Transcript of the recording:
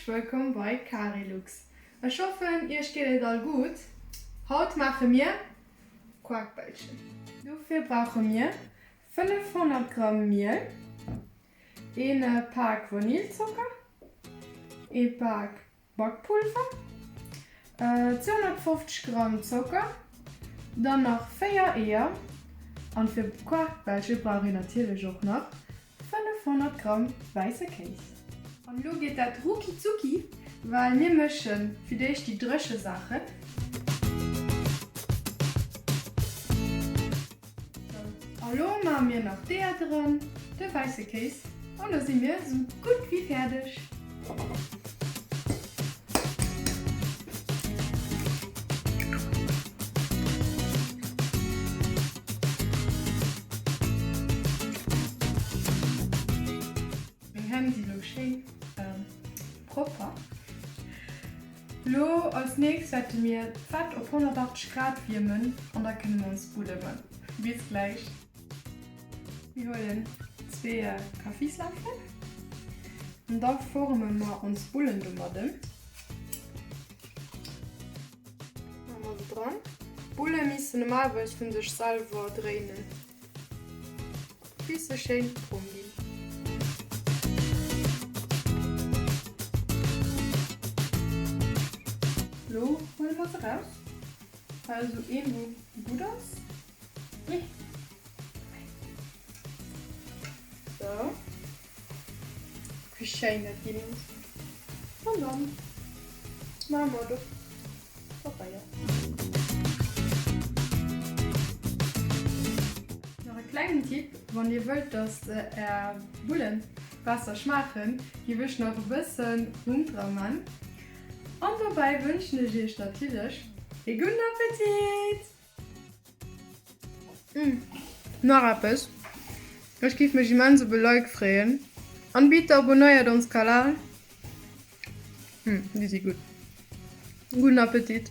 Wëllkomm bei Carilux. Ech hoffen iech geet et all gutt. Haut maache mir Quarkbällchen. Dofir brauche mir 500 Gramm Miel, een Pak Vanillzocker, ee Pak Bakpulver, 250 Gramm Zocker, dann nach 4 Eeër an fir Quarkbällche brauch een natierlech och nach 500 Gramm wäisse Kéis. An elo geet dat rucki zucki, well mir mëschen fir d'éischt déi dréche Saachen. Sou, a lo maache mir nach d'Eeër dran, de wäisse Kéis an da si mir sou gutt wéi fäerdeg. Meng Hänn si lo schéin propper. Lo als nächst wäerte mir d'Fett op 180 Grad wiermen an da kënne mer ons Bulle man. Bis gläich! Mir huelen zwee Kaffisläffel an da forme mer ons Bullen domadden. Maache mer se dran. D'Bulle missen normalerweis vun sech selwer dréinen. Bis se schéin brong ginn. Lo huele mer se raus. Hei ass esou een wou gutt ass. Sou. Wéi schéin dat ginn ass. An dann maache mer et op Pabeier. Nach e klengen Tipp, Wann dir wëllt dass är Bullen besser schmaachen, giff ech nach e bëssen Rum dra man. An dobäi wënschen ech iech natierlech ee gudden Appetit! Nach eppes, Ech giff mech immens op e Like freeën an bitte abonnéiert ons Kanal, déi si gutt. Gudden Appetit!